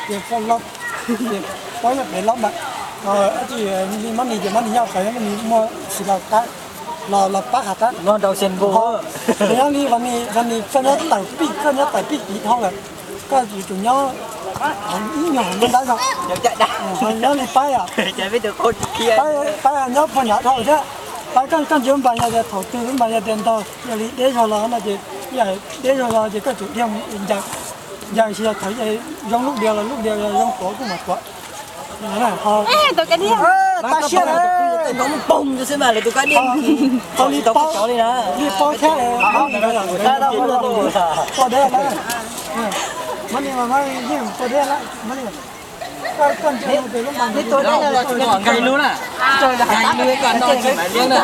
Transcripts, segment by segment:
ເກັບຄວາມລັບ ເກັບໄວ້ແບບເປັນລັບບາດ ເອີ ອັນທີ່ມັນນີ້ ມັນນີ້ຍາວໄປ ມັນນີ້ມໍຊິລາວຕາຍ ລາວ ລາວປາກຫາຕາຍ ນອນເດົາເຊັນໂບ ເອີ ແລ້ວນີ້ວັນນີ້ ວັນນີ້ເພິ່ນເອົາເຕົາປີ້ງ ເພິ່ນເອົາເຕົາປີ້ງຕີທ້ອງແລ້ວ ກໍຢູ່ຕົງຍາວ ອັນອີ່ຫຍັງມັນໄດ້ເນາະ ຢາກຈະໄດ້ ເອີ ເພິ່ນຍັງໄດ້ໄປອ່ະ ຈະໄປເຖິງຄົນເຄຍ ໄປ ໄປອັນຍາວເພິ່ນຫາທ້ອງແທ້ ໄປກັນ ກັນເຢີມບາດຍາແດດເຖົາຕື່ນ ບາດຍາແດດເຖົາ ຢາລີເດຊອລານະເຈ ຢາເດຊອລາເຈ ກໍຈຸດທຽງຢາ ຢາເຊຍໄທ ຢາຢອງລູກດຽວ ລູກດຽວ ຢາຢອງໂຕຂຶ້ນມາກວ່າ ນັ້ນນະ ເອີ ໂຕກະດຽງ ເອີ ຕາເຊຍເອີຍ ໂຕກະດຽງ ເຂົາມີປົມຢູ່ຊີ້ມາເລີຍ ໂຕກະດຽງ ເຂົາມີເປົ້າເລີຍນະ ມີເປົ້າແທ້ເລີຍ ເອົາ ໄດ້ແລ້ວ ໂຕແດງແລ້ວ ເອີ ມານີ້ ມາ ມານີ້ ໂຕແດງແລ້ວ ມານີ້ ໄກ່ຮູ້ນະ ໄກ່ຮູ້ກ່ອນນອນ ໄກ່ເລີຍກ່ອນນອນ ໄກ່ເລີຍກ່ອນນອນ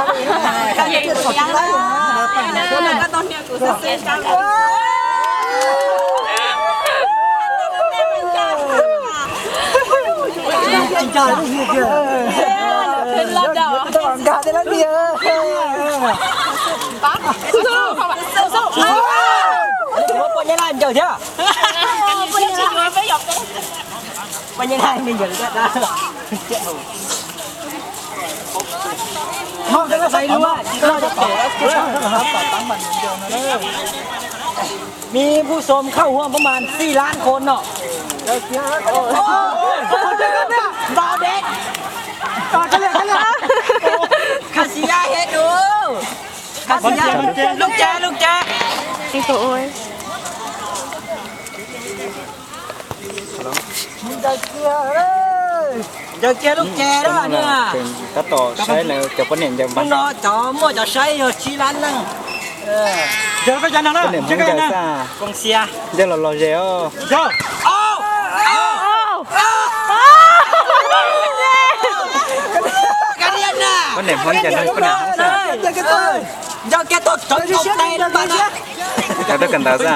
ມີຜູ້ຊົມເຂົ້າຮ່ວມປະມານສີ່ລ້ານຄົນເນາະ ບາວເດັກ ຄາຊິຢາເຮັດດູ ຄາຊິຢາ ລູກແຈ ລູກແຈ ໂອ້ຍ ເຈົ້າເກຍລູກແຈເດີເນຍ ເປັນຕັດຕໍ່ໃຊ້ແລ້ວ ເຈົ້າປະເໜັງຈະບັນເນາະ ເຈົ້າໝໍເຈົ້າໃຊ້ຢູ່ທີ່ຮ້ານນັ້ນ ເອີ ເຈົ້າກໍຈະນັ້ນນະ ເຈົ້າກໍຈະນັ້ນ ກອງເຊຍ ເຈົ້າຫຼໍ່ໆເຈົ້າ ເຈົ້າ ໂອ້ ໂອ້ ກະດຽນນະ ປະເໜັງຮ້ອນຈະນັ້ນ ປະເໜັງຮ້ອນ ເຈົ້າແກຕົກ ຕົກແຕນບາດນະ ເຈົ້າຕົກກັນຕາຊະ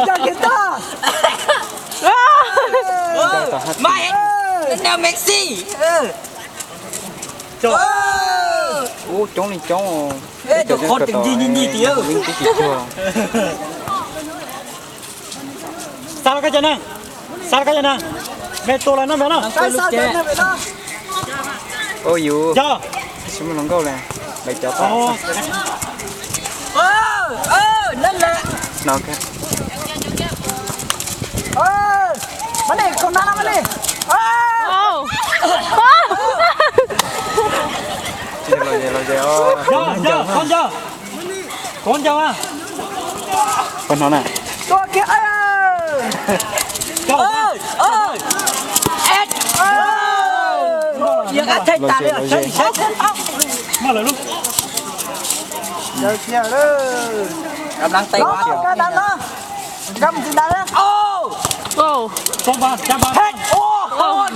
ເຈົ້າແກຕົກ ມາເຮັດແນວເມັກຊີ ເອີ ໂອ້ ໂອ້ ຈົ່ງນີ້ຈົ່ງ ເອີ ເຈົ້າຄົນຈັ່ງຢີໆຕິເອີ ສາລະກະຈະນັງ ສາລະກະຈະນັງ ແມ່ໂຕລະນະແມ່ເນາະ ໂອ້ ຢູ່ ເຈົ້າ ຊິມາລອງເກົາແລ ໄປເຈົ້າ ໂອ້ ເອີ ເອີ ນັ້ນແຫຼະ ເນາະ ເອີ ມານີ້ ຄົນນັ້ນມານີ້ ເອີ ໂອ້ ເຈົ້າ ເຈົ້າ ຄົນເຈົ້າ ຄົນເຈົ້າ ຄົນເຮົານະ ຕົວເກຍ ເອີ ເຈົ້າ ເອີ ເອີ ເອັດ ເອີ ຢາກໃຊ້ຕາເລີຍ ໃຊ້ ໃຊ້ ມາເລີຍລູກ ເຈົ້າເກຍເດີ ກຳລັງເຕະ ກຳລັງເນາະ ກຳຊິໄດ້ແລ້ວ ໂອ້ ໂອ້ ສອງບາດ ສາມບາດ ເຮັດ ໂອ້ ໂອ້ຍ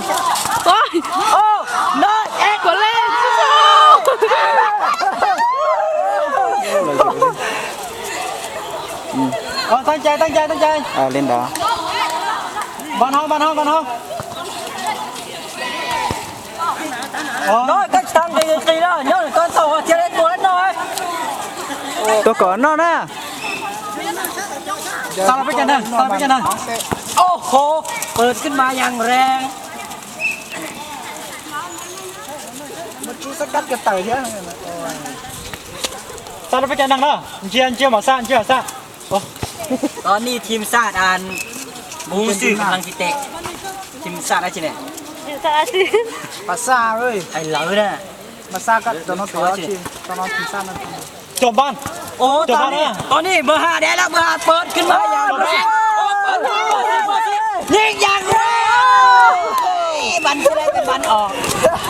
ໂອ້ ໂອ້ ເນາະ ເອັດ ກວ່າເຫຼັກ ເອົາ ຕັ້ງໃຈ ຕັ້ງໃຈ ຕັ້ງໃຈ ເອົາ ຫຼິ້ນດາ ບ້ານເຮົາ ບ້ານເຮົາ ບ້ານເຮົາ. ນ້ອຍກໍຕັ້ງໃຈຕີລະ ຍ້ອນຕອນເຊົ້າເຮົາຊິໄດ້ຕົວນ້ອຍ ຕົວກ່ອນເນາະນະ ສາລະໄປກັນນະ ສາລະໄປກັນນະ ໂອ້ໂຫ ເປີດຂຶ້ນມາຢ່າງແຮງ ມັນຄືສະກັດກະໄຕເດ້ ສາລະໄປກັນນະ ເຈຍ ເຈຍໝໍຊາ ເຈຍໝໍຊາ. ໂອ້ ຕອນນີ້ທີມຊາດອັນ ບໍ່ຮູ້ຊື່ກຳລັງຊິແຕກ ທີມຊາດອາເຈນຕິນາ ທີມຊາດອາເຈນຕິນາ ປາຊາເອີຍ ໄອ້ເຫຼົ່ານະ ປາຊາກັບໂຕໂນເຕວາ ໂອເຄ ໂຕໂນທີມຊາດນັ້ນ ຈົບບ້ານ ໂອ້ ຕອນນີ້ ຕອນນີ້ເບີຫ້າໄດ້ແລ້ວ ເບີຫ້າເປີດຂຶ້ນມາຢ່າງແຮງ ໂອ້ ເປີດ ຍິງຢ່າງແຮງ ເອີ ບັນຄືໄດ້ເປັນບັນອອກ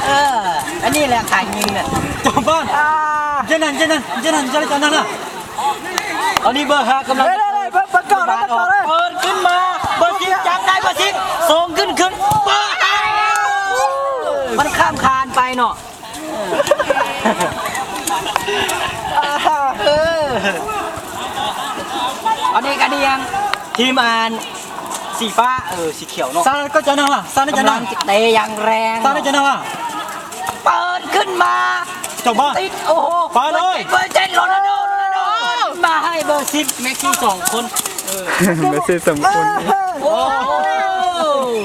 ເອີ ອັນນີ້ແຫຼະການຍິງນະ ຈົບບ້ານ ເຈນນັ້ນ ເຈນນັ້ນ ເຈນນັ້ນ ເຈນນັ້ນ ເຈນນັ້ນ ຕອນນີ້ເບີຫ້າກຳລັງ ເບິ່ງ ເບິ່ງກ່ອນ ເບິ່ງກ່ອນ ເປີດຂຶ້ນມາ ເບີສິບຈັບໄດ້ ເບີສິບສົ່ງຂຶ້ນ ຂຶ້ນ ເບີຫ້າ ມັນຂ້າມຄານໄປເນາະ ເອີ ອັນນີ້ກະດຽງ ທີມອັນສີຟ້າ ເອີ ສີຂຽວເນາະ ສາດກໍຈະນະ ສາດກໍຈະນະ ກຳລັງເຕະຢ່າງແຮງ ສາດກໍຈະນະ ເປີດຂຶ້ນມາ ເຈົ້າບ້ານ ຕິດ ໂອ້ໂຫ ໄປເລີຍ ເບີເຈັດ ໂຣນັນໂດ ໂຣນັນໂດ ມາໃຫ້ເບີສິບ ເມສຊີ ສອງຄົນ ເອີ ເມສຊີ ສອງຄົນ ໂອ້ໂຫ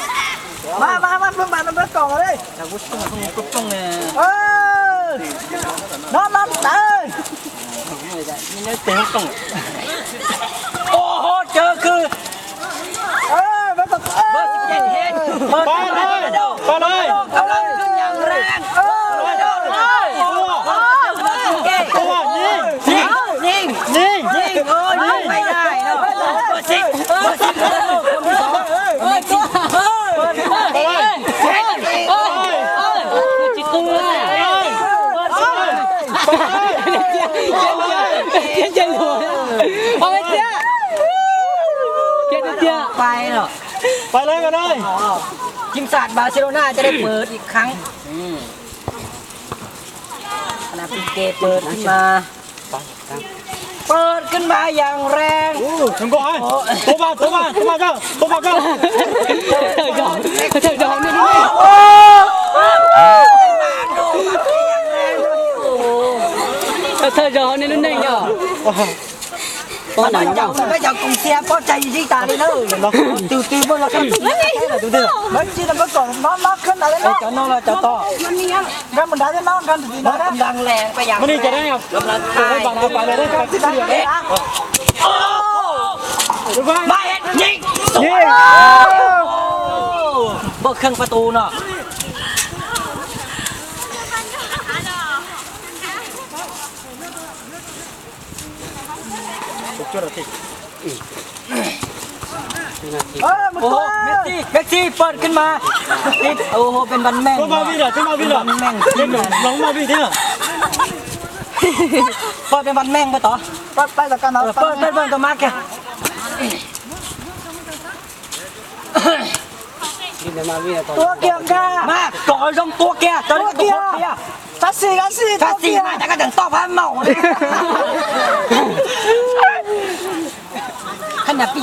ມາ ມາ ມາ ເບິ່ງບາດນຳເບິ່ງກອງເລີຍ ເອີ ນອນ ນອນ ເອີ ມີແນວເຕັມກອງ ໂອ້ໂຫ ເຈີຄື ເອີ ເບິ່ງກອງ ເອີ ເບີສິບເຈັດເຮັດ ເປີດ ໄປເລີຍ ໄປເລີຍ ກຳລັງຂຶ້ນຢ່າງແຮງ ເອີ ໂອ້ໂຫ ຍິງ ຍິງ ຍິງ ຍິງ ໂອ້ຍ ຍິງໄປໄດ້ເນາະ ເບີສິບ ເບີສິບ ເອີ ເອີ ເອີ ເອີ ເອີ ເອີ ເອີ ເອີ ເອີ ໄປເນາະ ໄປເລີຍກໍໄດ້ ທີມຊາດບາເຊໂລນາຈະໄດ້ເປີດອີກຄັ້ງ ອານາປິເກເປີດຂຶ້ນມາ ເປີດຂຶ້ນມາຢ່າງແຮງ ໂອ້ ໂຕມາ ໂຕມາ ໂຕມາເຈົ້າ ໂຕມາເຈົ້າ ເທີດອກ ເທີດອກ ໂອ້ ເທີດອກ ໃນລຸ້ນໜຶ່ງເຈົ້າ ປານນັ້ນເຈົ້າ ໄປເຈົ້າກົງເຊຍ ພໍໃຈຊິຕາເລີຍ ຕື່ນໆ ບໍ່ລະຄັບ ມັນຊິນຳໄປກ່ອນ ນອນ ນອນຂຶ້ນໄດ້ເລີຍ ເຈົ້ານອນລະເຈົ້າຕໍ່ ມັນມີຫຍັງ ກຳບັນດາຈະນອນກັນ ກຳລັງແລ່ນໄປຢ່າງ ມື້ນີ້ຈະໄດ້ ກຳລັງຖ່າຍ ໄປເລີຍ ໄປເລີຍ ມາເຮັດຍິງ ຍິງ ໂອ້ ບໍ່ເຄິ່ງປະຕູເນາະ ເອີ ໂອ້ ເມດຊີ ເມດຊີ ເປີດຂຶ້ນມາ ຕິດ ໂອ້ໂຫ ເປັນບັນແມ່ງ ເປັນບັນແມ່ງ ເປັນບັນແມ່ງ ເປັນບັນແມ່ງ ເປັນບັນແມ່ງ ເປີດເປັນບັນແມ່ງໄປຕໍ່ ເປີດໄປແລ້ວກັນເນາະ ເອີ ເປີດ ເປີດ ເປີດ ເປີດ ມາແກ ຕົວກຽງກະ ມາ ກໍຕ້ອງຕົວກຽງ ຕົວກຽງ ຕາສີ ຕາສີ ຕາສີ ມາ ແຕ່ກໍຕ້ອງຕອບຫາເມົາ ຂະໜາດປີ